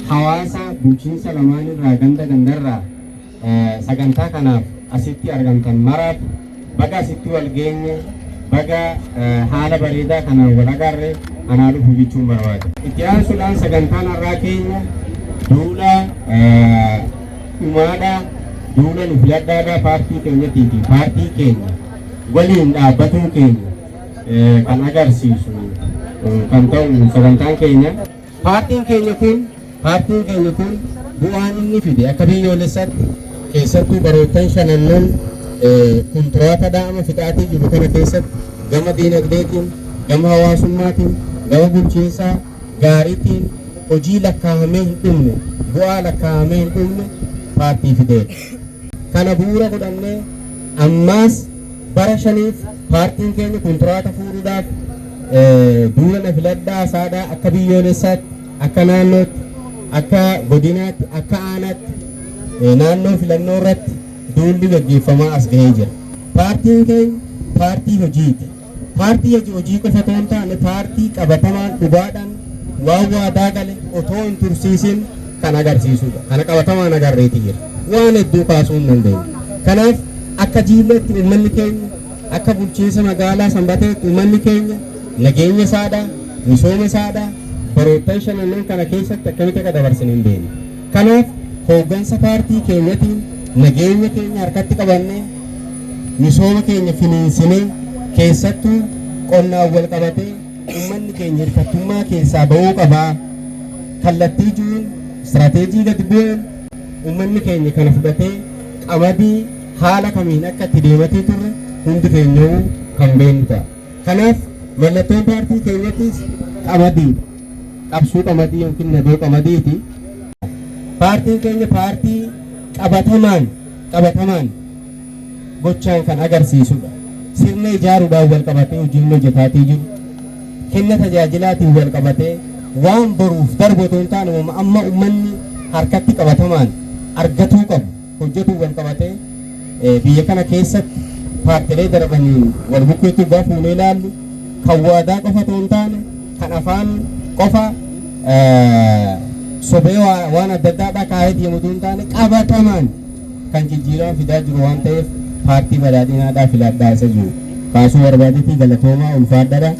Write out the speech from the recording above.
Hawaasa bulchiinsa lamaanirraa, ganda gandarraa sagantaa kanaaf asitti argamtan maraaf, baga asitti wal geenye, baga haala bareedaa kanaan wal agarre, anaa dhufu jechuun barbaada. Itti aansuudhaan sagantaan har'aa keenya duula dhumaadhaa, duula nu filadhaadhaa paartii keenyatii fi paartii keenya waliin dhaabbatuu keenya kan agarsiisu kan ta'u sagantaan keenya. Paartiin keenya kun bu'aan inni fide akka biyyoolessaatti, keessattuu baroottan shanannan kuntiraata dhaama fixaatii jiru kana keessatti, gama diinagdeetiin, gama hawaasummaatiin, gama bulchiinsaa gaariitiin hojii lakkaa'amee hin dhumne, bu'aa lakkaa'amee hin dhumne paartii fideedha. Kana bu'uura godhannee ammaas bara 5f paartiin keenya kuntiraata fuudhuudhaaf duula na filadhaa saadhaa akka biyyoolessaatti, akka naannootti, akka godinaatti, akka aanaatti, naannoo filannoo irratti duulli gaggeeffamaa as gahee jira. Paartiin keenya paartii hojiiti. Paartii hojii qofa otoo hin taane, paartii qabatamaan dhugaadhaan waan waadaa gale otoo hin tursiisin kan agarsiisudha. Kana qabatamaan agarreeti jira. Waan hedduu kaasuu hin dandeenyu. Kanaaf akka Jiilleetti uummanni keenya, akka bulchiinsa magaalaa Sanbateetti uummanni keenya nageenya isaadhaa, misooma isaadhaa baroottan shanannan kana keessatti akkamitti akka dabarsine hin beekne. Kanaaf hooggansa paartii keenyatiin nageenya keenya harkatti qabannee, misooma keenya finiinsinee, keessattuu qonnaan wal qabatee uummanni keenya hirkattummaa keessaa ba'uu qabaa. Kallattii jiruun istiraateejii gadi bu'een uummanni keenya kana fudhatee qamadii haala kamiin akka itti deematii turre hundi keenyuu kan beeknu ta'a. Kanaaf mallattoon paartii keenyattis qamadiidha. Qabsuu qamadii yookiin nadoo qamadiiti. Paartiin keenya paartii qabatamaan gochaan kan agarsiisudha. Sirna ijaaruudhaan wal qabatee hojiin hojjetaatii jiru. Kenna tajaajilaatiin wal qabatee waan boruuf darbu otoo hin taane, amma uummanni harkatti qabatamaan argatuu qabu hojjetuun wal qabatee, biyya kana keessatti paartilee darbaniin wal bukkeetti dhugaa fuunee ilaallu, kan waadaa qofa otoo hin taane, kan afaan qofa sobee waan adda addaadhaa kaa'ee deemu otoo hin taane, qabatamaan kan jijjiirama fidaa jiru waan ta'eef, paartii Badhaadhinaadhaa filadhaa isa jiru kaasuu barbaadetti. Galatoomaa, ulfaadhaadha.